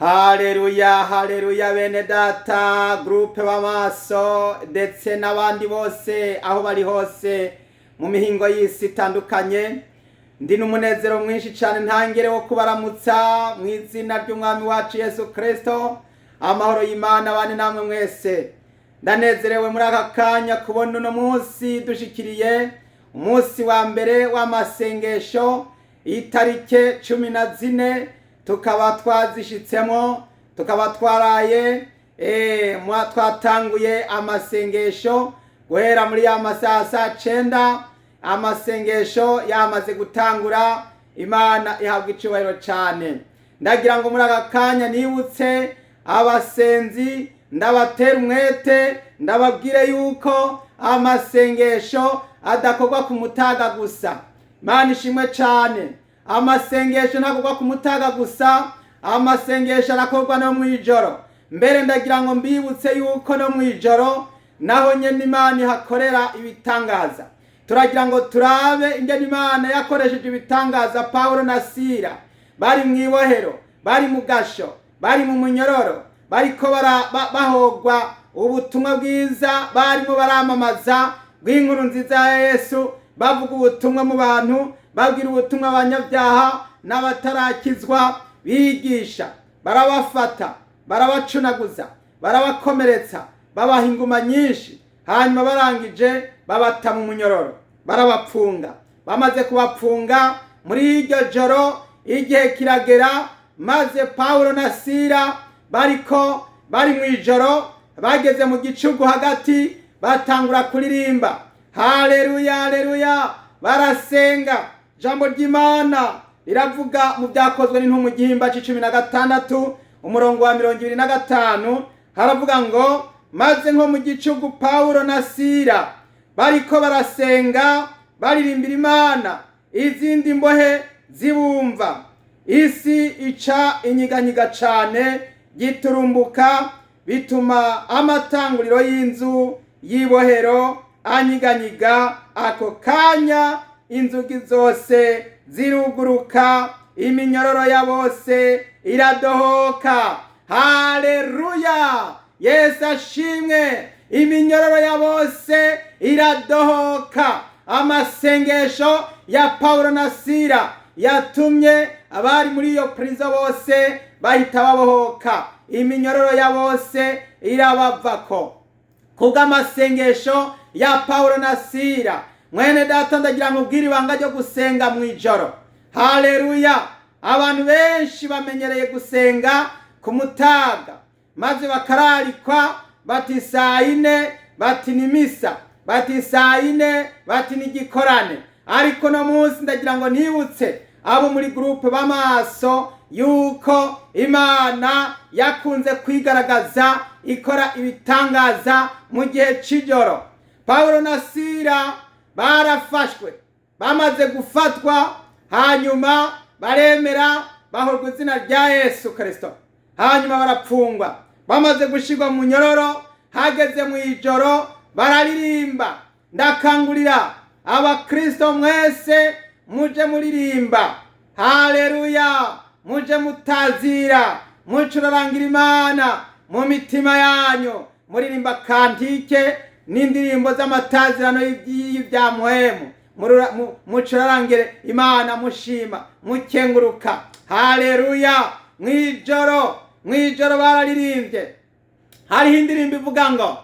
Haleluya, haleluya bene data, groupe b'amaso ndetse n'abandi bose aho bari hose mu mihingo y'isi itandukanye. Ndi n'umunezero mwinshi cyane ntangere wo kubaramutsa mu izina ry'Umwami wacu Yesu Kristo. Amahoro y'Imana abane namwe mwese. Ndanezerewe muri aka kanya kubona uno munsi dushikiriye umunsi wa mbere w'amasengesho, itarike 14 tukaba twazishitsemo, tukaba twaraye twatanguye amasengesho guhera muri ya masaha saa 9, amasengesho yamaze gutangura. Imana ihabwa icubahiro cyane. Ndagira ngo muri aka kanya nibutse abasenzi, ndabatera umwete, ndababwire yuko amasengesho adakorwa ku mutaga gusa. Imana ishimwe cyane. Amasengesho ntakorwa ku mutaga gusa, amasengesho arakorwa no mu ijoro. Mbere ndagira ngo mbibutse yuko no mu ijoro naho nyene Imana ihakorera ibitangaza. Turagira ngo turabe ingene Imana yakoresheje ibitangaza Pawulo na Sila bari mu ibohero, bari mu gasho, bari mu munyororo, bariko bahogwa ubutumwa bwiza barimo baramamaza bw'inkuru nziza ya Yesu, bavuga ubutumwa mu bantu, babwira ubutumwa abanyabyaha n'abatarakizwa, bigisha, barabafata, barabacunaguza, barabakomeretsa, babaha inguma nyinshi, hanyuma barangije babata mu munyororo, barabapfunga. Bamaze kubapfunga muri iryo joro, igihe kiragera maze Pawulo na Sila bariko bari mu ijoro, bageze mu gicugu hagati, batangura kuririmba haleluya, haleluya, barasenga. Ijambo ry'Imana riravuga mu Byakozwe n'Intumwa igihimba c'16 umurongo wa 25, haravuga ngo: maze nko mu gicugu Pawulo na Sila bariko barasenga baririmbira Imana, izindi mbohe zibumva. Isi ica inyiganyiga cane giturumbuka, bituma amatanguriro y'inzu y'ibohero anyiganyiga. Ako kanya inzugi zose ziruguruka, iminyororo ya bose iradohoka. Haleluya, Yesu ashimwe. Iminyororo ya bose iradohoka. Amasengesho ya Pawulo na Sila yatumye abari muri iyo prison bose bahita babohoka, iminyororo ya bose irabavako kubw'amasengesho ya Pawulo na Sila. Mwene data, ndagira ngo ubwire ibanga ryo gusenga mu ijoro. Haleluya. Abantu benshi bamenyereye gusenga ku mutaga, maze bakararikwa bati saa 4, bati ni misa, bati saa 4, bati ni igikorane. Ariko no munsi ndagira ngo nibutse abo muri groupe b'amaso yuko Imana yakunze kwigaragaza ikora ibitangaza mu gihe c'ijoro. Pawulo na Sila barafashwe, bamaze gufatwa hanyuma baremera bahorwa izina rya Yesu Kristo, hanyuma barapfungwa. Bamaze gushirwa mu nyororo, hageze mu ijoro bararirimba. Ndakangurira abakristo mwese, muje muririmba haleluya, muje mutazira, mucurarangira Imana mu mitima yanyu, muririmba kantike n'indirimbo z'amatazirano y'ibya muhemu, mucurarangire Imana, mushima, mukenguruka. Haleluya. Mw'ijoro, mw'ijoro bararirimbye. Hariho indirimbo ivuga ngo: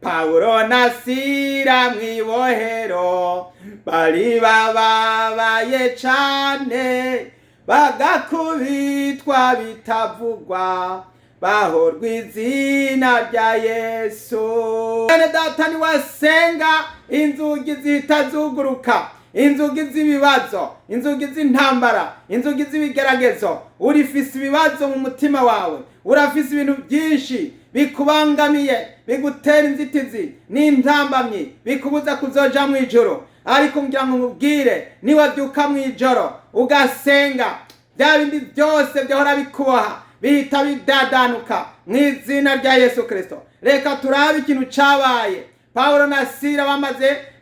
Pawulo na Sila mw'ibohero bari bababaye cane, bagakubitwa bitavugwa, bahorwa izina rya Yesu. Bene data, niwasenga inzugi zihita zuguruka, inzugi z'ibibazo, inzugi z'intambara, inzugi z'ibigeragezo. Urifise ibibazo mu mutima wawe, urafise ibintu byinshi bikubangamiye, bigutera inzitizi n'intambamyi, bikubuza kuzoja mu ijoro. Ariko ngira ngo nkubwire, niwabyuka mu ijoro ugasenga, bya bindi byose byahora bikuboha bihita bidadanuka mu izina rya Yesu Kristo. Reka turabe ikintu cabaye Pawulo na Sila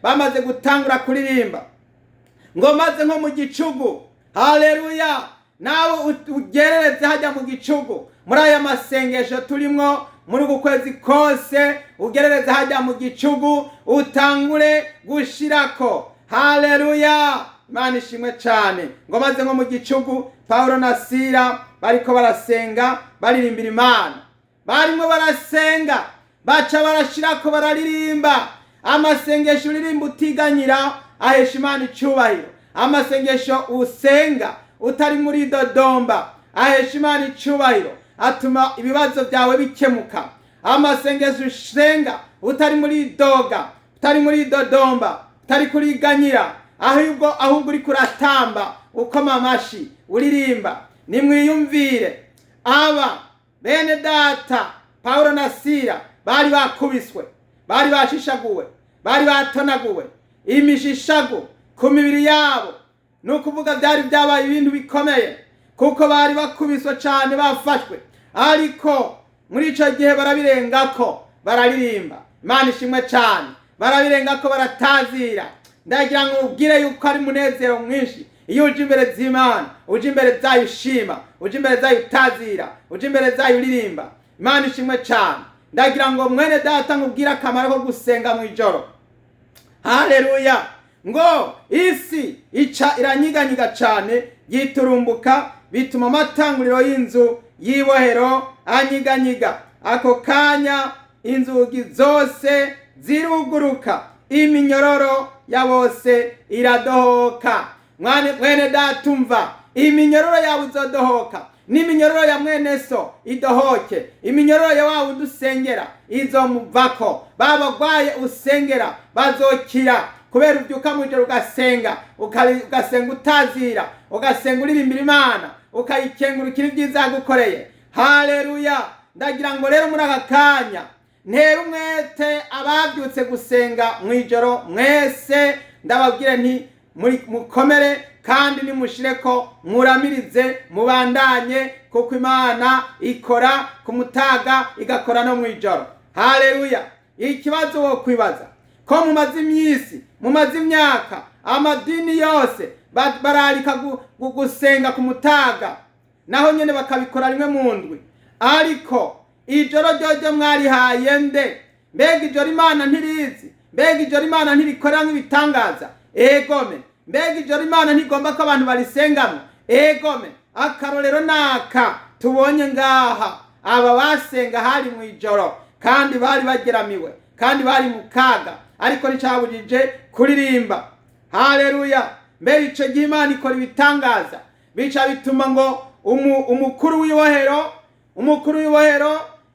bamaze gutangura kuririmba, ngo maze nko mu gicugu, haleluya. Nawe ugerereze hajya mu gicugu muri aya masengesho turimwo muri uku kwezi kose, ugerereze hajya mu gicugu utangure gushirako. Haleluya, Imana ishimwe cyane. Ngo maze nko mu gicugu Pawulo na Sila bariko barasenga baririmbira Imana, barimo barasenga baca barashirako bararirimba. Amasengesho uririmba utiganyira ahesha Imana icubahiro. Amasengesho usenga utari muri dodomba ahesha Imana icubahiro, atuma ibibazo byawe bikemuka. Amasengesho usenga utari muri doga, utari muri dodomba, utari kuriganyira, ahubwo uri kuratamba ukoma amashi uririmba. Nimwiyumvire aba bene data Pawulo na Sila bari bakubiswe, bari bashishaguwe, bari batonaguwe imishishago ku mibiri yabo. Ni ukuvuga byari byabaye ibintu bikomeye kuko bari bakubiswe cyane, bafashwe, ariko muri icyo gihe barabirengako bararirimba. Imana ishimwe cyane, barabirengako baratazira. Ndagira ngo ubwire yuko ari umunezero mwinshi iyo uje imbere z'Imana, uje imbere zayo ushima, uje imbere zayo utazira, uje imbere zayo uririmba. Imana ishimwe cyane. Ndagira ngo mwene data nkubwire akamaro ko gusenga mu ijoro. Haleluya. Ngo isi ica iranyiganyiga cyane yiturumbuka, bituma amatanguriro y'inzu y'ibohero anyiganyiga. Ako kanya inzugi zose ziruguruka, iminyororo ya bose iradohoka. Mwene data umva, iminyororo yawe izodohoka, n'iminyororo ya mwene so idohoke, iminyororo ya wawe udusengera izomuvako, babagwaye usengera bazokira, kubera ubyuka mu ijoro ugasenga, ugasenga utazira, ugasenga uririmbira Imana, ukayikengurukira ibyiza yagukoreye. Haleluya. Ndagira ngo rero muri aka kanya ntera umwete ababyutse gusenga mu ijoro mwese, ndababwire nti mukomere kandi nimushireko muramirize mubandanye, kuko Imana ikora ku mutaga igakora no mu ijoro. Haleluya. Ikibazo wo kwibaza ko mumaze iminsi, mumaze imyaka, amadini yose bararika gusenga ku mutaga, naho nyene bakabikora rimwe mu ndwi, ariko ijoro ryoryo mwarihaye nde? Mbega ijoro Imana ntirizi? Mbega ijoro Imana ntirikora nk'ibitangaza? Egome. Mbega ijoro Imana ntigomba ko abantu barisengamo? Egome. Akarorero naka tubonye ngaha, aba basenga hari mu ijoro kandi bari bageramiwe kandi bari mu kaga, ariko nticabujije kuririmba. Haleluya. Mbere ico gihe Imana ikora ibitangaza, bica bituma ngo umukuru w'ibohero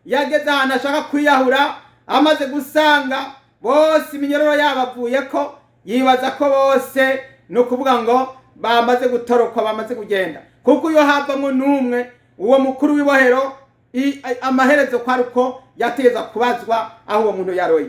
yageze ahantu ashaka kwiyahura, amaze gusanga bose iminyororo yabo avuyeko, yibaza ko bose ni ukuvuga ngo bamaze gutorokwa, bamaze kugenda, kuko iyo havamwo n'umwe uwo mukuru w'ibohero amaherezo kwari uko yategeza kubazwa aho uwo muntu yaroye,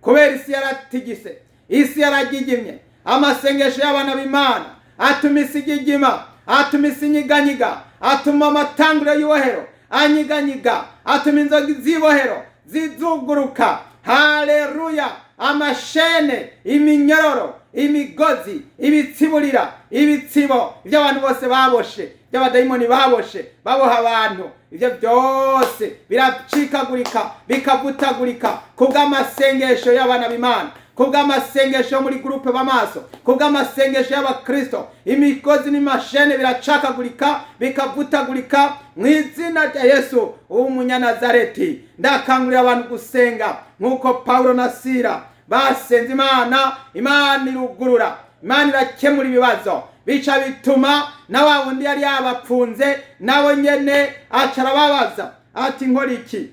kubera isi yaratigise, isi yaragigimye. Amasengesho y'abana b'Imana atuma isi igigima, atuma isi inyiganyiga, atuma amatanguriro y'ibohero anyiganyiga, atuma inzogi z'ibohero zizuguruka. Haleluya. Amashene, iminyororo, imigozi, ibitsiburira, ibitsibo ibyo abantu bose baboshe, by'abadayimoni baboshe, baboha abantu, ibyo byose biracikagurika bikavutagurika kubw'amasengesho y'abana b'Imana, kubw'amasengesho yo muri gurupe b'amaso, kubw'amasengesho y'abakristo. Imigozi n'imashene biracakagurika bikavutagurika mu izina rya Yesu w'umunyanazareti. Ndakangurira abantu gusenga nk'uko Pawulo na Sila basenze Imana, Imana irugurura, Imana irakemura ibibazo, bica bituma na wa wundi yari yabapfunze nawe nyene aca arababaza ati nkora iki?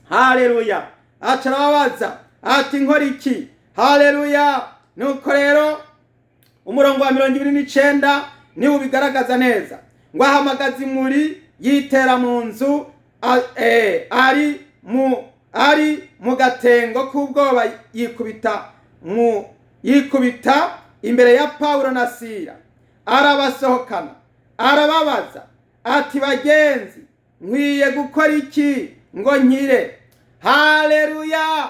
Haleluya. Aca arababaza ati nkora iki? Haleluya. Nuko rero umurongo wa 29 niwo ubigaragaza neza, ngo ahamagaza imuri yitera mu nzu ari mu gatengo k'ubwoba, yikubita imbere ya Pawulo na Sila, arabasohokana arababaza ati bagenzi, nkwiye gukora iki ngo nkire? Haleluya.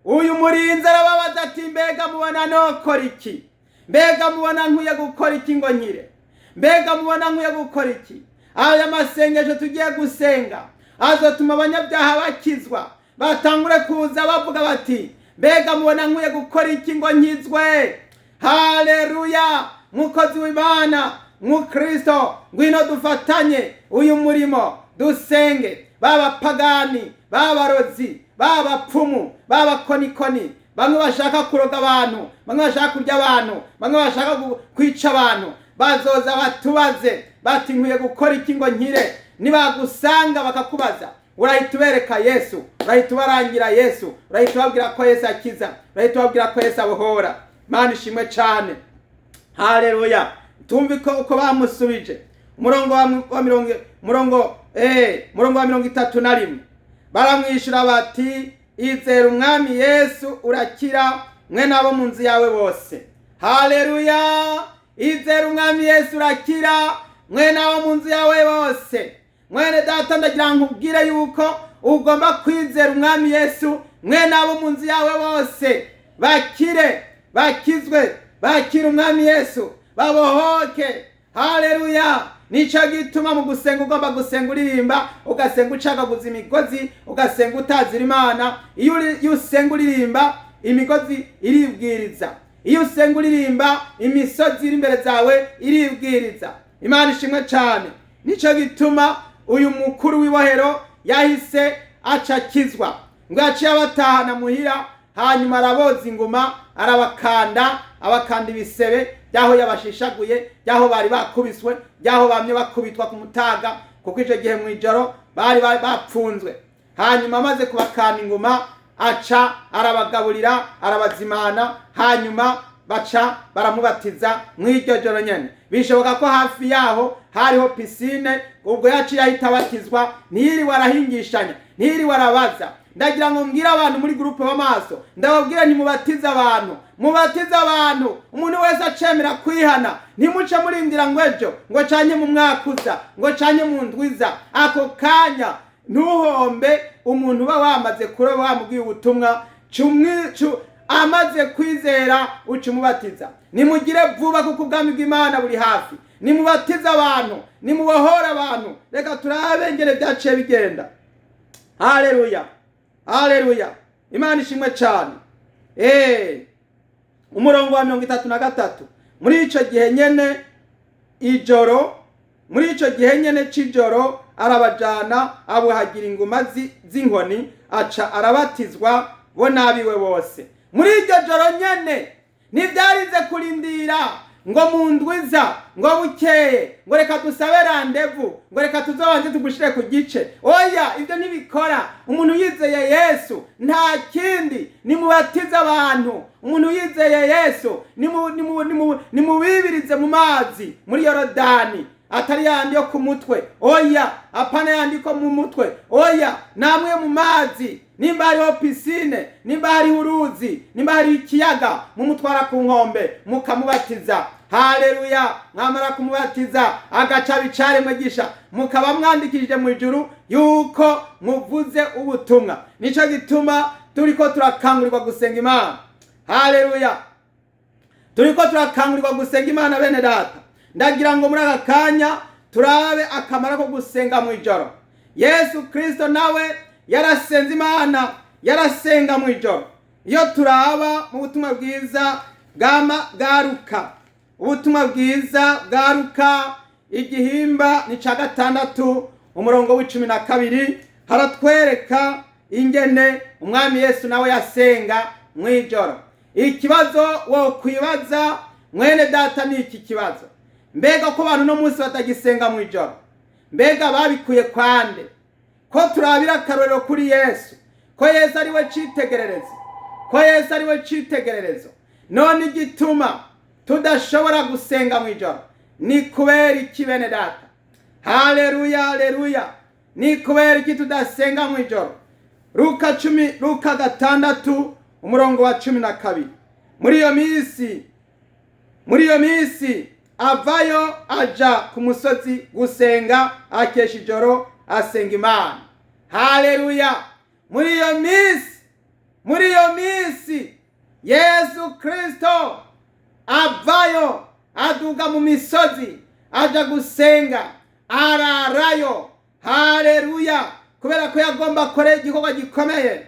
Uyu murinzi arababaza ati mbega mubona nokora iki? Mbega mubona nkwiye gukora iki ngo nkire? Mbega mubona nkwiye gukora iki? Aya masengesho tugiye gusenga azotuma abanyabyaha bakizwa, batangure kuza bavuga bati: "Mbega mubona nkwiye gukora iki ngo nkizwe?" Haleluya! Mukozi w'Imana, mukristo, ngwino dufatanye uyu murimo, dusenge. B'abapagani, b'abarozi, b'abapfumu, b'abakonikoni, bamwe bashaka kuroga abantu, bamwe bashaka kurya abantu, bamwe bashaka kwica abantu, bazoza batubaze bati: "Nkwiye gukora iki ngo nkire?" Nibagusanga bakakubaza, urahita ubereka Yesu, urahita ubarangira Yesu, urahita ubabwira ko Yesu akiza, urahita ubabwira ko Yesu abohora. Mana ishimwe cane. Haleluya! Tumve ko uko bamusubije. Umurongo wa mirongo umurongo wa 31: baramwishyura bati: "Izera Umwami Yesu urakira, mwe n'abo mu nzu yawe bose." Haleluya! Izera Umwami Yesu urakira, mwe n'abo mu nzu yawe bose. Mwene data, ndagira ngo nkubwire yuko ugomba kwizera Umwami Yesu, mwe n'abo mu nzu yawe bose bakire, bakizwe, bakire Umwami Yesu, babohoke. Haleluya! Nico gituma mu gusenga ugomba gusenga uririmba, ugasenga ucagaguza imigozi, ugasenga utazira Imana. Iyo usenga uririmba, imigozi iribwiriza. Iyo usenga uririmba, imisozi iri imbere zawe iribwiriza. Imana ishimwe cyane. Nico gituma uyu mukuru w'ibohero yahise acakizwa, ngo yaciye abatahana muhira, hanyuma araboza inguma, arabakanda, abakanda ibisebe by'aho yabashishaguye, by'aho bari bakubiswe, by'aho bamye bakubitwa ku mutaga, kuko icyo gihe mu ijoro bari bapfunzwe. Hanyuma amaze kubakanda inguma, aca arabagaburira, arabazimana, hanyuma baca baramubatiza mu iryo joro nyene. Bishoboka ko hafi yaho hariho pisine. Ubwo yaciye ahita abatizwa, ntiyiriwe arahingishanya, ntiyiriwe arabaza. Ndagira ngo mbwire abantu muri groupe w'amaso, ndababwire: ntimubatize abantu, mubatize abantu. Umuntu wese acemera kwihana, ntimuce murindira ngo ejo, ngo canye mu mwaka uza, ngo canye mu ndwiza. Ako kanya ntuhombe umuntu uba wamaze kuroba, wamubwiye ubutumwa, amaze kwizera uca umubatiza. Nimugire vuba, kuko ubwami bw'Imana buri hafi. Nimubatize abantu, nimubohore abantu. Reka turabe ngene byaciye bigenda. Haleluya, haleluya! Imana ishimwe cyane. Umurongo wa 33: muri ico gihe nyene ijoro, muri ico gihe nyene c'ijoro, arabajana, abuhagira inguma z'inkoni, aca arabatizwa, bo n'abiwe bose. Muri iryo joro nyene, ntibyarize kurindira ngo mu ndwiza, ngo bukeye, ngo reka dusabe rendez-vous, ngo reka tuzobanze tugushire ku gice. Oya, ibyo ntibikora. Umuntu yizeye Yesu, nta kindi, nimubatize abantu. Umuntu yizeye Yesu, nimubibirize mu mazi muri Yorodani, atari yandi yo ku mutwe, oya, apana yandi ko mu mutwe, oya, namwe mu mazi. Nimba hariho piscine, nimba hariho uruzi, nimba hariho ikiyaga, mumutwara ku nkombe, mukamubatiza. Haleluya! Mwamara kumubatiza, agaca bicare mwigisha, mukaba mwandikishije mu ijuru yuko muvuze ubutumwa. Nico gituma turiko turakangurirwa gusenga Imana. Haleluya! Turiko turakangurirwa gusenga Imana. Bene data, ndagira ngo muri aka kanya turabe akamaro ko gusenga mu ijoro. Yesu Kristo nawe yarasenze Imana, yarasenga mu ijoro. Iyo turaba mu butumwa bwiza bwa Luka, ubutumwa bwiza bwa Luka, igihimba ni ca 6, umurongo wa 12, haratwereka ingene Umwami Yesu nawe yasenga mu ijoro. Ikibazo wo kwibaza, mwene data, ni iki kibazo: mbega ko abantu no munsi batagisenga mu ijoro, mbega babikuye kwande? Ko turabira akarorero kuri Yesu, ko Yesu ari we citegererezo, ko Yesu ari we citegererezo, none igituma tudashobora gusenga mu ijoro ni kubera iki, bene data? Haleluya, haleluya! Ni kubera iki tudasenga mu ijoro? Luka 10, Luka 6, umurongo wa 12: muri iyo minsi avayo aja ku musozi gusenga, akesha ijoro asenga Imana. Haleluya! Muri iyo minsi Yesu Kristo avayo, aduga mu misozi. Aja gusenga, ararayo. Haleluya! Kubera ko yagomba akore igikorwa gikomeye.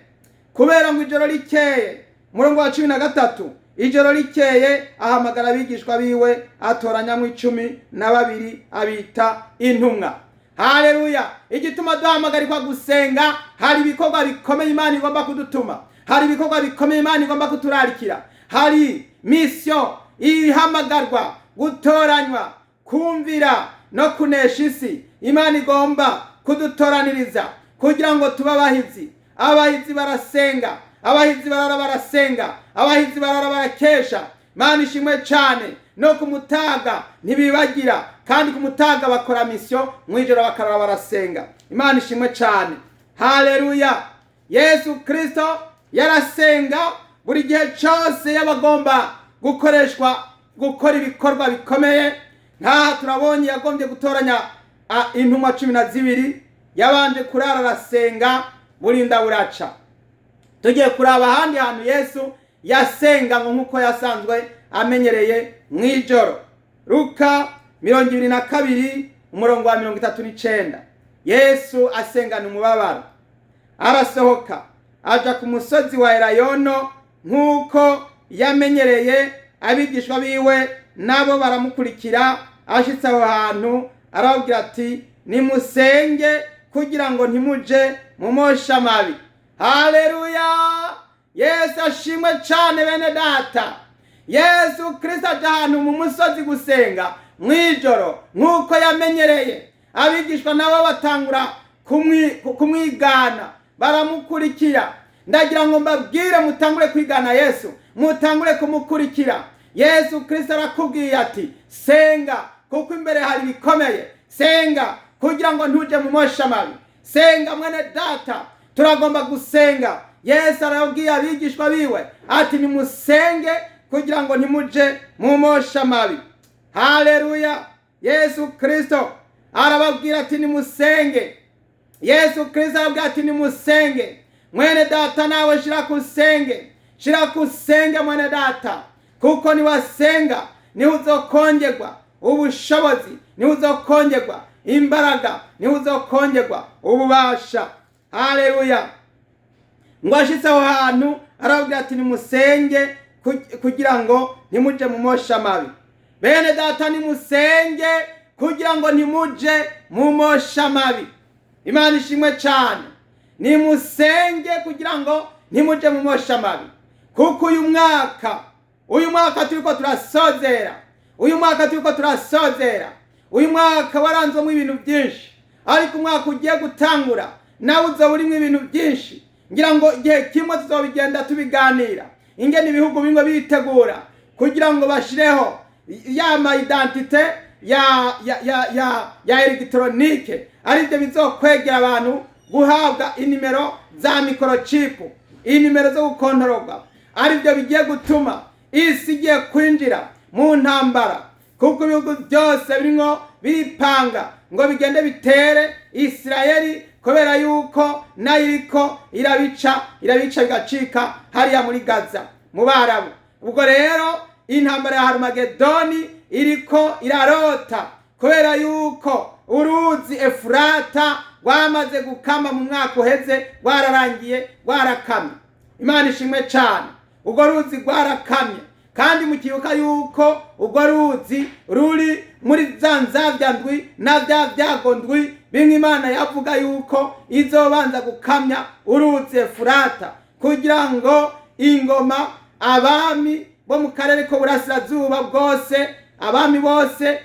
Kubera ngo ijoro rikeye, umurongo wa 13, ijoro rikeye ahamagara abigishwa biwe, atoranyamo 12 abita intumwa. Haleluya! Igituma duhamagarirwa gusenga, hari ibikorwa bikomeye Imana igomba kudutuma, hari ibikorwa bikomeye Imana igomba kuturarikira, hari misiyo ihamagarwa, gutoranywa, kumvira no kunesha isi. Imana igomba kudutoraniriza kugira ngo tube abahizi. Abahizi barasenga, abahizi barara barasenga, abahizi barara barakesha. Imana ishimwe cyane. No ku mutaga ntibibagira, kandi ku mutaga bakora misiyo, mu ijoro bakarara barasenga. Imana ishimwe cyane. Haleluya! Yesu Kirisito yarasenga buri gihe cyose yabagomba gukoreshwa gukora ibikorwa bikomeye. Nk'aha turabonye yagombye gutoranya intumwa 12, yabanje kurara arasenga, burinda buraca. Tugiye kuraba ahandi hantu Yesu yasenga ngo nk'uko yasanzwe amenyereye mu ijoro. Luka 22, umurongo wa 39. Yesu asengana umubabaro, arasohoka aja ku musozi wa Elayono nk'uko yamenyereye, abigishwa biwe nabo baramukurikira. Ashitse aho hantu arababwira ati: "Nimusenge kugira ngo ntimuje mu mosha mabi." Haleluya! Yesu ashimwe cyane. Bene data, Yesu Kirisito aja ahantu mu musozi gusenga mu ijoro nk'uko yamenyereye, abigishwa nabo batangura kumwigana, baramukurikira. Ndagira ngo mbabwire, mutangure kwigana Yesu, mutangure kumukurikira. Yesu Kirisito arakubwiye ati: "Senga kuko imbere hari ibikomeye, senga kugira ngo ntuje mu mosha mabi." Senga mwene data, turagomba gusenga. Yesu arabwiye abigishwa biwe ati: "Nimusenge kugira ngo ntimuje mu mosha mabi." Haleluya! Yesu Kirisito arababwira ati: "Nimusenge." Yesu Kirisito arababwira ati: "Nimusenge." Mwene data, nawe shira kusenge, shira kusenge mwene data, kuko niwasenga niho uzokongerwa ubushobozi, niho uzokongerwa imbaraga, niho uzokongerwa ububasha. Haleluya! Ngo ashitse aho hantu arababwira ati: "Nimusenge kugira ngo ntimuje mu mosha mabi." Bene data, nimusenge kugira ngo ntimuje mu mosha mabi. Imana ishimwe cyane. Nimusenge kugira ngo ntimuje mu mosha mabi, kuko uyu mwaka turiko turasozera, uyu mwaka turiko turasozera, uyu mwaka waranzwemo ibintu byinshi, ariko umwaka ugiye gutangura nawe uzoba urimo ibintu byinshi. Ngira ngo igihe kimwe tuzobigenda tubiganira, ingene ibihugu bimwe bitegura kugira ngo bashireho ya ma identité ya électronique, aribyo bizokwegera abantu guhabwa inimero za microchip, inimero zo gukontororwa, aribyo bigiye gutuma isi igiye kwinjira mu ntambara, kuko ibihugu byose birimo biripanga ngo bigende bitere Isirayeli, kubera yuko nayo iriko irabica, irabica bigacika hariya muri Gaza mu Barabu. Ubwo rero intambara ya Harumagedoni iriko irarota, kubera yuko uruzi Efurata rwamaze gukama mu mwaka uheze, rwararangiye, rwarakamye. Imana ishimwe cyane. Urwo ruzi rwarakamye, kandi mukibuka yuko urwo ruzi ruri muri za nzabya ndwi na bya byago ndwi bimwe Imana yavuga yuko izobanza gukamya uruzi Efurata, kugira ngo ingoma, abami bo mu karere ko burasirazuba bwose, abami bose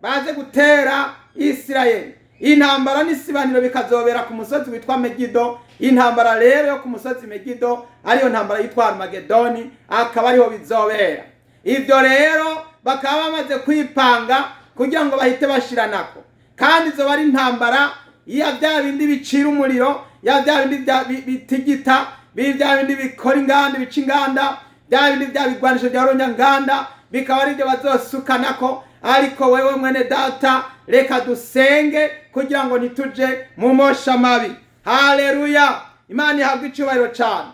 baze gutera Isirayeli. Intambara n'isibaniro bikazobera ku musozi witwa Megido. Intambara rero yo ku musozi Megido, ariyo ntambara yitwa Armagedoni, akaba ariho bizobera. Ibyo rero bakaba bamaze kwipanga kugira ngo bahite bashiranako, kandi izo ari intambara ya bya bindi bicira umuriro, ya bya bindi bitigita, bya bindi bikora inganda, bica inganda, bya bindi bya bigwanisho bya ronyanganda, bikaba ari byo bazosukanako. Ariko wewe mwene data, reka dusenge kugira ngo ntituje mu mosha mabi. Haleluya! Imana ihabwe icyubahiro cyane.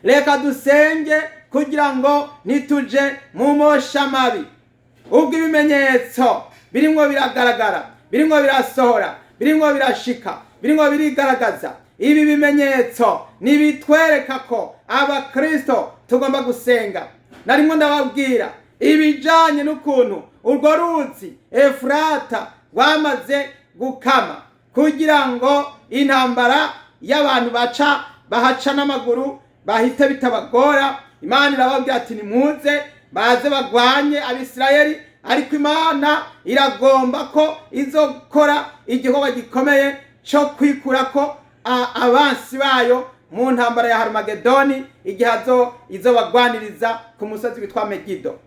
Reka dusenge kugira ngo ntituje mu mosha mabi. Ubwo ibimenyetso birimwo biragaragara, birimwo birasohora, birimwo birashika, birimwo birigaragaza, ibi bimenyetso nibitwereka ko abakristo tugomba gusenga. Narimwo ndababwira ibijanye n'ukuntu urwo ruzi Efurata rwamaze gukama kugira ngo intambara y'abantu baca bahaca n'amaguru bahite bitabagora. Imana irababwira ati nimuze baze bagwanye Abisirayeli, ariko Imana iragomba ko izokora igikorwa gikomeye cyo kwikurako abansi bayo mu ntambara ya Harumagedoni, igihe izobagwaniriza ku musozi witwa Megido.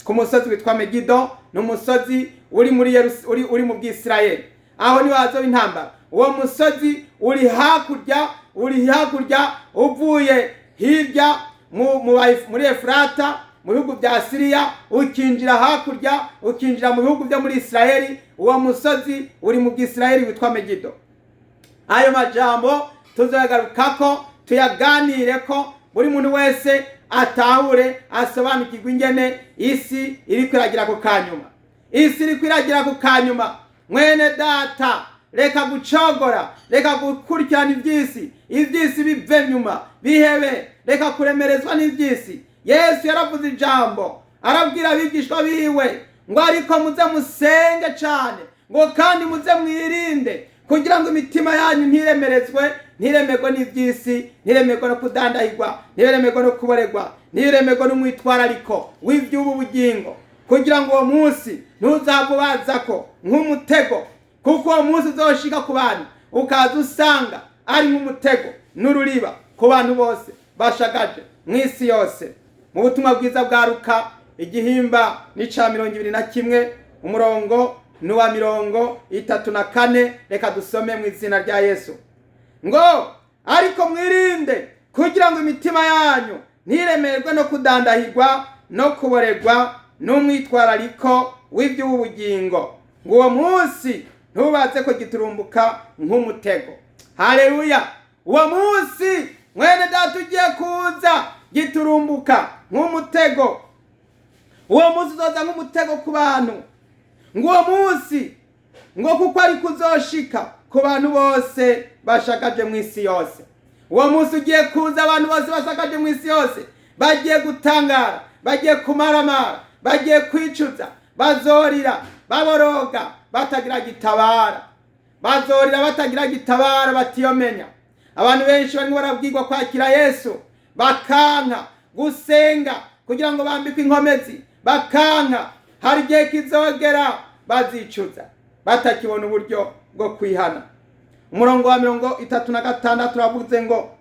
Ku musozi witwa Megido ni umusozi uri muri uri mu Bwisirayeli, aho niho hazoba intambara. Uwo musozi uri hakurya, uri hakurya uvuye hirya muri Efurata mu bihugu bya Siriya, ukinjira hakurya ukinjira mu bihugu byo muri Isirayeli. Uwo musozi uri mu Bwisirayeli witwa Megido. Ayo majambo tuzoyagarukako, tuyaganire ko buri muntu wese atahure, asobanukirwe ingene isi iriko iragira ku kanyuma. Isi iriko iragira ku kanyuma. Mwene data, reka gucogora, reka gukurikirana ivy'isi, ivy'isi bive nyuma, bihebe, reka kuremerezwa n'ivy'isi. Yesu yaravuze ijambo, arabwira abigishwa biwe ngo ariko muze musenge cane, ngo kandi muze mwirinde kugira ngo imitima yanyu ntiremerezwe, ntiremerwe n'ivy'isi, ntiremerwe no kudandahirwa, ntiremerwe no kuboregwa, ntiremerwe n'umwitwarariko w'ivy'ubu bugingo, kugira ngo uwo munsi ntuzave ubazako nk'umutego, kuko uwo munsi uzoshika ku bantu ukaza usanga ari nk'umutego n'ururiba ku bantu bose bashagaje mw'isi yose. Mu butumwa bwiza bwa Luka igihimba n'ica 21 umurongo n'uwa 34, reka dusome mu izina rya Yesu. Ngo ariko mwirinde kugira ngo imitima yanyu ntiremerwe no kudandahirwa no kuboregwa n'umwitwarariko w'iby'ubu bugingo, ngo uwo munsi ntubaze ko giturumbuka nk'umutego. Haleluya! Uwo munsi mwene data ugiye kuza giturumbuka nk'umutego. Uwo munsi uzoza nk'umutego ku bantu. Ngo uwo munsi ngo kuko ari kuzoshika ku bantu bose bashagaje mu isi yose. Uwo munsi ugiye kuza abantu bose bashagaje mu isi yose bagiye gutangara, bagiye kumaramara, bagiye kwicuza, bazorira baboroga batagira gitabara, bazorira batagira gitabara, batiyomenya. Abantu benshi barimo barabwirwa kwakira Yesu bakanka gusenga kugira ngo bambikwe inkomezi, bakanka. Hari igihe kizogera bazicuza batakibona uburyo bwo kwihana. Umurongo wa 36 uravuze ngo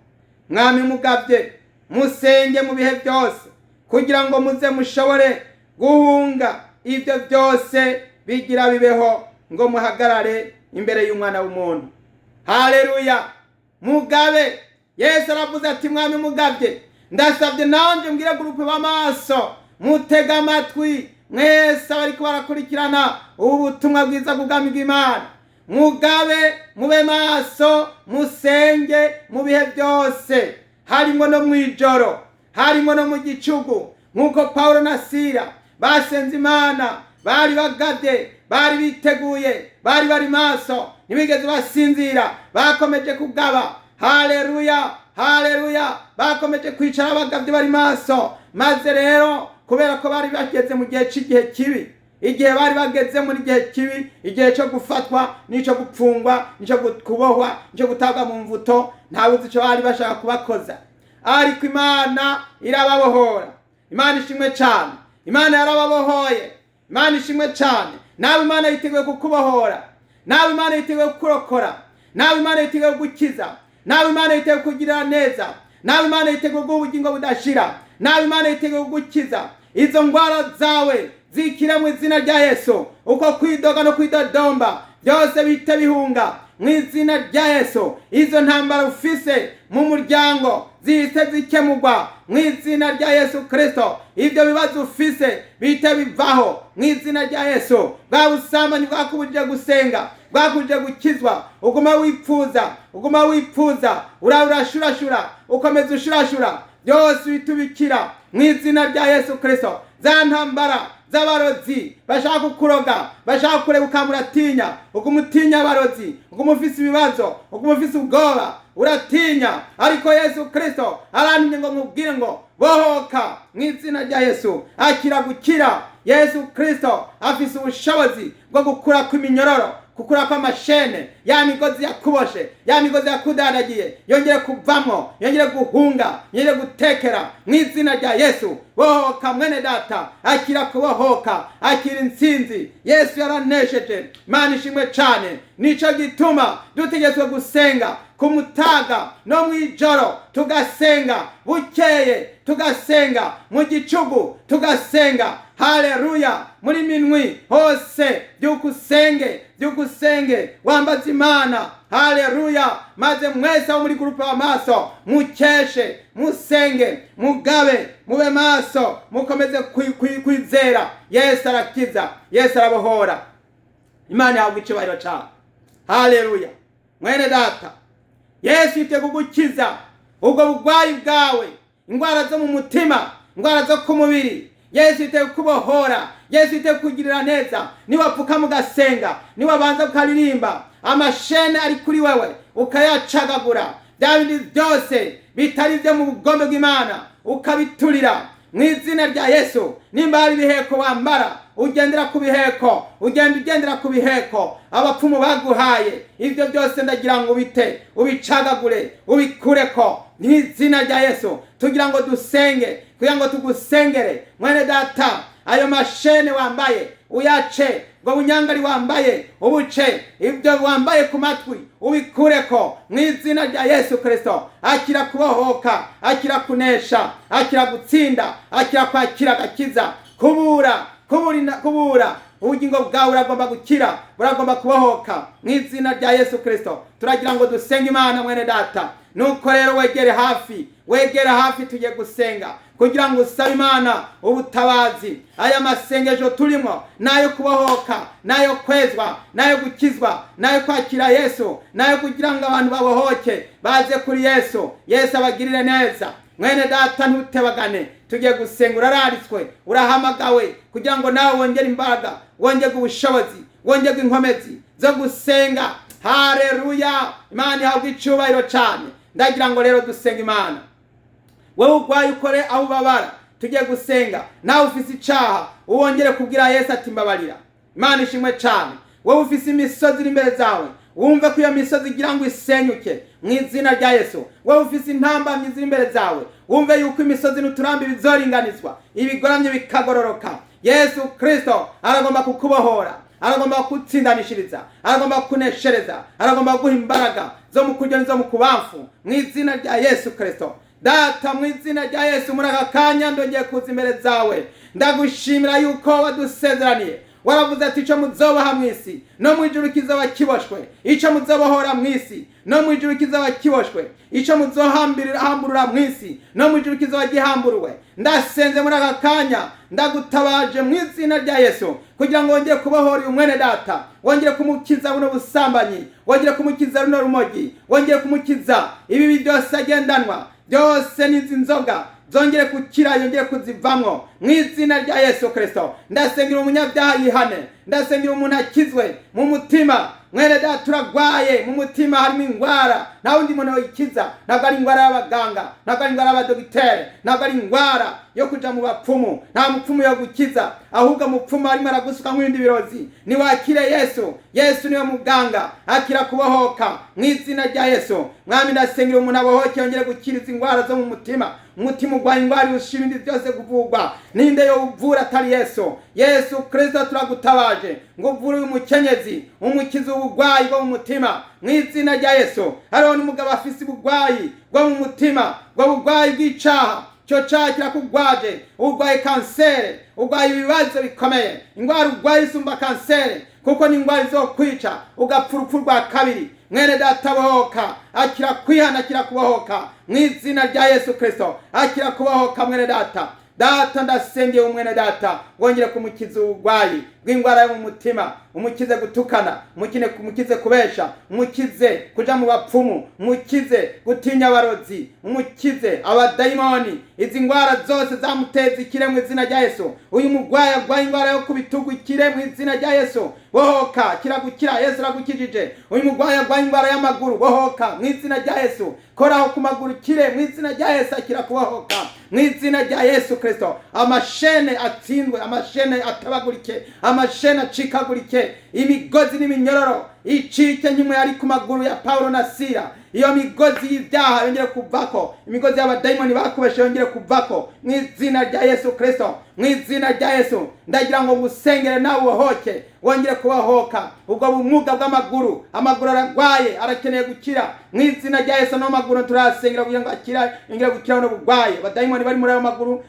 mwami mugavye musenge mu bihe byose kugira ngo muze mushobore guhunga ibyo byose bigira bibeho, ngo muhagarare imbere y'umwana w'umuntu. Haleluya! Mugabe Yesu aravuze ati mwami mugavye, ndasabye nanje mbwire gurupe b'amaso, mutega amatwi mwese abariko barakurikirana ubu butumwa bwiza bw'ubwami bw'Imana. Mugabe mube maso, musenge mu bihe byose, harimo no mw'ijoro, harimo no mu gicugu, nk'uko Paulo na Sila basenze Imana, bari bagavye, bari biteguye, bari bari maso, ntibigeze basinzira, bakomeje kugaba. Haleluya, haleluya! Bakomeje kwicara bagavye bari maso. Maze rero kubera ko bari bageze mu gihe c'igihe kibi, igihe bari bageze muri gihe kibi, igihe cyo gufatwa n'ico gupfungwa n'ico kubohwa n'ico gutabwa mu mvuto, ntawe uzi ico bari bashaka kubakoza, ariko Imana irababohora. Imana ishimwe cyane, Imana yarababohoye. Imana ishimwe cyane. Nawe Imana yiteguye kukubohora, nawe Imana yiteguye kukurokora, nawe Imana yiteguye kugukiza, nawe Imana yiteguye kukugirira neza, nawe Imana yiteguye kuguha ubugingo budashira, nawe Imana yiteguye kugukiza izo ndwara zawe zikire mu izina rya Yesu. Uko kwidoga no kwidodomba byose bite bihunga mu izina rya Yesu. Izo ntambara ufise mu muryango zihite zikemurwa mu izina rya Yesu Kristo. Ibyo bibazo ufise bite bivaho mu izina rya Yesu. Bwa busambanyi bwakubujije gusenga, bwakubujije gukizwa, uguma wipfuza, uguma wipfuza, urashurashura, ukomeza ushurashura, byose bitubikira mu izina rya Yesu Kristo. Za ntambara z'abarozi bashaka kukuroga, bashaka kureba, ukamuratinya, uguma utinya abarozi, uguma ufise ibibazo, uguma ufise ubwoba, uratinya. Ariko Yesu Kristo arantumye ngo nkubwire ngo bohoka mu izina rya Yesu, akira gukira. Yesu Kristo afise ubushobozi bwo gukura kw'iminyororo, gukura kw'amashene, ya migozi yakuboshe, ya migozi yakudadagiye, yongere kuvamwo, yongere guhunga, yongere gutekera mu izina rya Yesu. Bohoka mwene data, akira kubohoka, akira intsinzi. Yesu yaranesheje. Imana ishimwe cane. Nico gituma dutegetswe gusenga ku mutaga no mw'ijoro, tugasenga bukeye, tugasenga mu gicugu, tugasenga, haleluya, muri minwi hose. Byuka usenge, byuka usenge, wambaze Imana, haleluya. Maze mwese abo muri groupe w'amaso mukeshe, musenge, mugabe, mube maso, mukomeze kwizera. Yesu arakiza, Yesu arabohora. Imana yahabwa icubahiro cawe, haleluya. Mwene data, Yesu yiteguye kugukiza ubwo bugwayi bwawe, indwara zo mu mutima, indwara zo ku mubiri. Yesu yiteguye kubohora, Yesu yiteguye kugirira neza. Niwapfuka mugasenga, niwabanza ukaririmba, amashene ari kuri wewe ukayacagagura, bya bindi byose bitari byo mu bugombe bw'Imana ukabiturira mu izina rya Yesu. Nimba hari ibiheko wambara, ugendera ku biheko, ugenda ugendera ku biheko abapfumu baguhaye, ibyo byose ndagira ngo ubite, ubicagagure, ubikureko mu izina rya Yesu. Tugira ngo dusenge, kugira ngo tugusengere mwene data. Ayo mashene wambaye uyace, ngo bunyangari wambaye ubuce, ibyo wambaye ku matwi ubikureko mu izina rya Yesu Kristo. Akira kubohoka, akira kunesha, akira gutsinda, akira kwakira agakiza. Kubura, kubura, kubura ubugingo bwawe, buragomba gukira, buragomba kubohoka mu izina rya Yesu Kristo. Turagira ngo dusenge Imana mwene data. Nuko rero wegere hafi, wegere hafi, tugiye gusenga kugira ngo usabe Imana ubutabazi. Aya masengesho turimo nayo kubohoka, nayo kwezwa, nayo gukizwa, nayo kwakira Yesu, nayo kugira ngo abantu babohoke baze kuri Yesu, Yesu abagirire neza. Mwene data, ntutebagane, tugiye gusenga. Urararitswe, urahamagawe kugira ngo nawe wongere imbaraga, wongere ubushobozi, wongere inkomezi zo gusenga. Haleluya, Imana ihabwa icubahiro cyane. Ndagira ngo rero dusenga Imana. Wowe urwaye, ukore aho ubabara, tugiye gusenga. Nawe ufise icaha, wongere kubwira Yesu ati mbabarira. Imana ishimwe cyane. Wowe ufise imisozi iri imbere zawe, wumve ko iyo misozi igira ngo isenyuke mu izina rya Yesu. Wowe ufise intambamyi ziri imbere zawe, wumve yuko imisozi n'uturambi bizoringanizwa, ibigoramye bikagororoka. Yesu Kristo aragomba kukubohora, aragomba kutsindanishiriza, aragomba kuneshereza, aragomba guha imbaraga zo mu kurya n'izo mu kubamfu mu izina rya Yesu Kristo. Data, mu izina rya Yesu, muri aka kanya ndongeye kuza imbere zawe. Ndagushimira yuko wadusezeraniye, waravuze ati icyo muzoboha mu isi no mu ijuru kizaba kiboshwe, icyo muzobohora mu isi no mu ijuru kizaba kiboshwe, icyo muzohamburura mu isi no mu ijuru kizaba gihamburuwe. Ndasenze muri aka kanya, ndagutabaje mu izina rya Yesu kugira ngo wongere kubohora uyu mwene data, wongere kumukiza buno busambanyi, wongere kumukiza runo rumogi, wongere kumukiza ibibi byose agendanwa byose n'izi nzoga, zongere gukira, yongere kuzivamwo mu izina rya Yesu Kristo. Ndasengera umunyabyaha yihane, ndasengera umuntu akizwe mu mutima. Mwene data, uragwaye mu mutima, harimo ingwara, nta wundi muntu wayikiza. Ntabwo ari ingwara y'abaganga, ntabwo ari ingwara y'abadogiteri, ntabwo ari ingwara yo kuja mu bapfumu. Nta mupfumu yo gukiza, ahubwo mupfumu arimo aragusuka nk'ibindi birozi. Niwakire Yesu, Yesu niwe muganga. Akira kubohoka mu izina rya Yesu. Mwami, ndasengera umuntu abohoke, yongere gukira izi ngwara zo mu mutima. Umutima urwaye ingwara irusha ibindi byose kuvurwa. Ninde yo uvura atari Yesu? Yesu Kristo, turagutabaje ngo uvure uyu mukenyezi, umukize ubugwayi bwo mu mutima mu izina rya Yesu. Hariho n'umugabo afise ubugwayi bwo mu mutima, bwo bugwayi bw'icaha. Cyo caha kirakugwaje, urwaye kansere, urwaye ibibazo bikomeye. Ingwara urwaye isumba kansere, kuko ni ingwara izokwica ugapfa urupfu rwa kabiri. Mwene data, bohoka, akira kwihana, akira kubohoka mu izina rya Yesu Kristo. Akira kubohoka mwene data. Data, ndasengeye umwene data, wongere kumukiza ubugwayi bw'ingwara yo mu mutima. Umukize gutukana, umukize kubesha, umukize kuja mu bapfumu, umukize gutinya abarozi, umukize abadayimoni. Izi ngwara zose zamuteza ikire mu izina rya Yesu. Uyu mugwayi agwaye ingwara yo ku bitugu, ikire mu izina rya Yesu. Bohoka, kiragukira, Yesu aragukijije. Uyu mugwayi agwaye ingwara y'amaguru, bohoka mu izina rya Yesu. Koraho ku maguru, kire mu izina rya Yesu, akira kubohoka mu izina rya Yesu Kristo. Amashene atsindwe, amashene atabagurike, amashene acikagurike, imigozi n'iminyoro icike nk'imwe yari ku maguru ya Paulo na Sila. Iyo migozi y'ibyaha yongere kuvako, imigozi y'abadayimoni bakubeshe yongere kuvako mu izina rya Yesu Kristo, mu izina rya Yesu. Ndagira ngo ngusengere nawe ubohoke, wongere kubohoka ubwo bumuga bw'amaguru. Amaguru aragwaye, arakeneye gukira mu izina rya Yesu. No maguru turasengera kugira ngo akira, yongere gukira buno bugwaye. Abadayimoni bari muri ayo maguru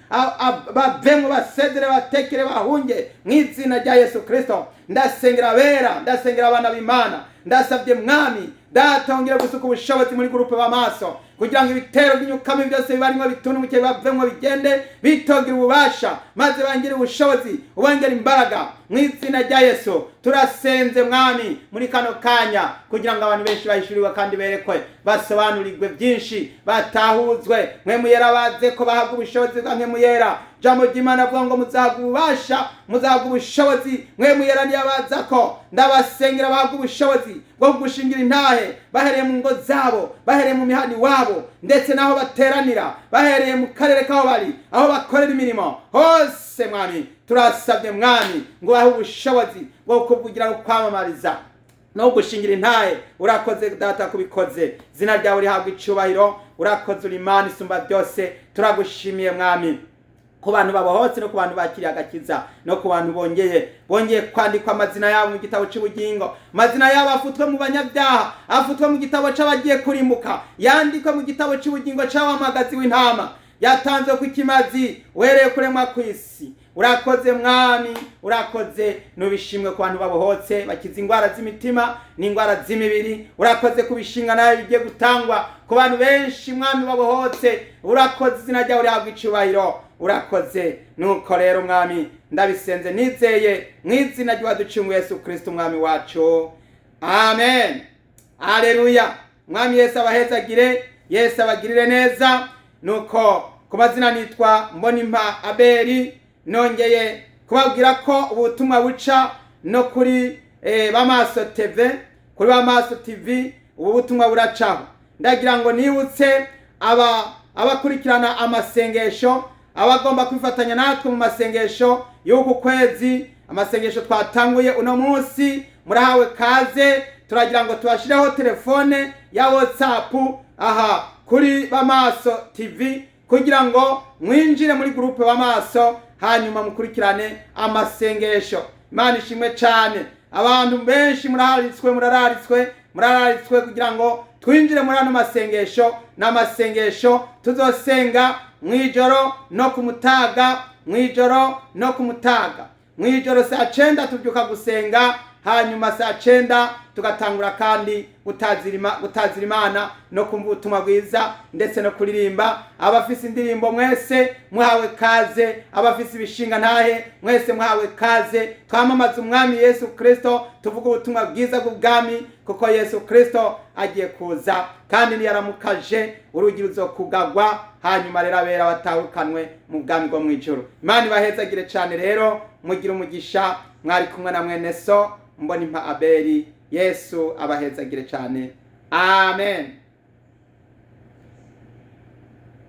bavemwo, basezere, batekere, bahunge mu izina rya Yesu Kristo. Ndasengera abera, ndasengera abana b'Imana. Ndasabye Mwami Data wongere gusuka ubushobozi muri groupe b'amaso, kugira ngo ibitero by'inyukami byose bibarimo bitunumuke, bavemwo, bigende bitogira ububasha, maze bangire ubushobozi, ubongere imbaraga mu izina rya Yesu. Turasenze Mwami muri kano kanya kugira ngo abantu benshi bahishurirwe kandi berekwe, basobanurirwe byinshi, batahuzwe. Mpwemu Yera baze ko bahabwa ubushobozi bwa Mpwemu Yera. Jambo ry'Imana avuga ngo muzahabwa ububasha, muzahabwa ubushobozi Mpwemu Yera niyabaza ko. Ndabasengera bahabwa ubushobozi bwo gushingira intahe, bahereye mu ngo zabo, bahereye mu mihani wabo, ndetse n'aho bateranira, bahereye mu karere k'aho bari, aho bakorera imirimo hose. Mwami, turasabye Mwami ngo bahe ubushobozi bwo kuvugira no kwamamariza no gushingira intahe. Urakoze Data kubikoze, izina ryawe rihabwa icubahiro. Urakoze, uri Imana isumba byose. Turagushimiye Mwami ku bantu babohotse, no ku bantu bakiriye agakiza, no ku bantu bongeye kwandikwa amazina yabo mu gitabo cy'ubugingo. Amazina yabo afutwe mu banyabyaha, afutwe mu gitabo c'abagiye kurimbuka, yandikwe mu gitabo cy'ubugingo c'abamagazi w'intama yatanzwe ku kimazi uhereye kuremwa kw'isi. Urakoze Mwami, urakoze. Nubishimwe ku bantu babohotse, bakiza ingwara z'imitima n'ingwara z'imibiri. Urakoze kubishinga nayo bigiye gutangwa ku bantu benshi Mwami babohotse. Urakoze, izina ryawe rihabwa icubahiro. Urakoze. Nuko rero Mwami, ndabisenze nizeye mu izina ry'uwaducunguye Yesu Kristo Umwami wacu, amen. Aleluya. Mwami Yesu abahezagire, Yesu abagirire neza. Nuko ku mazina nitwa Mbonimpa Abeli. Nongeye kubabwira ko ubutumwa buca no kuri Bamaso TV, kuri Bamaso TV ubu butumwa buracaho. Ndagira ngo nibutse abakurikirana amasengesho, abagomba kwifatanya natwe mu masengesho y'uku kwezi, amasengesho twatanguye uno munsi, murahawe kaze. Turagira ngo tubashireho telefone ya WhatsApp aha kuri Bamaso TV kugira ngo mwinjire muri groupe Bamaso, hanyuma mukurikirane amasengesho. Imana ishimwe cyane. Abantu benshi murararitswe, murararitswe, murararitswe kugira ngo twinjire muri ano masengesho. N'amasengesho tuzosenga mw'ijoro no ku mutaga, mw'ijoro no ku mutaga. Mw'ijoro saa 9 tubyuka gusenga, hanyuma saa 9 tugatangura kandi gutazira Imana no kumva ubutumwa bwiza ndetse no kuririmba. Abafise indirimbo mwese muhawe kaze, abafise ibishinga ntahe mwese muhawe kaze. Twamamaze Umwami Yesu Kristo, tuvuge ubutumwa bwiza bw'ubwami, kuko Yesu Kristo agiye kuza kandi niyaramukaje urugi ruzokugagwa, hanyuma rero abera batahukanwe mu bwami bwo mw'ijuru. Imana ibahezagire cyane rero, mugire umugisha. Mwari kumwe na mwene so Mbonimpa Abeli. Yesu abahezagire cyane, amen.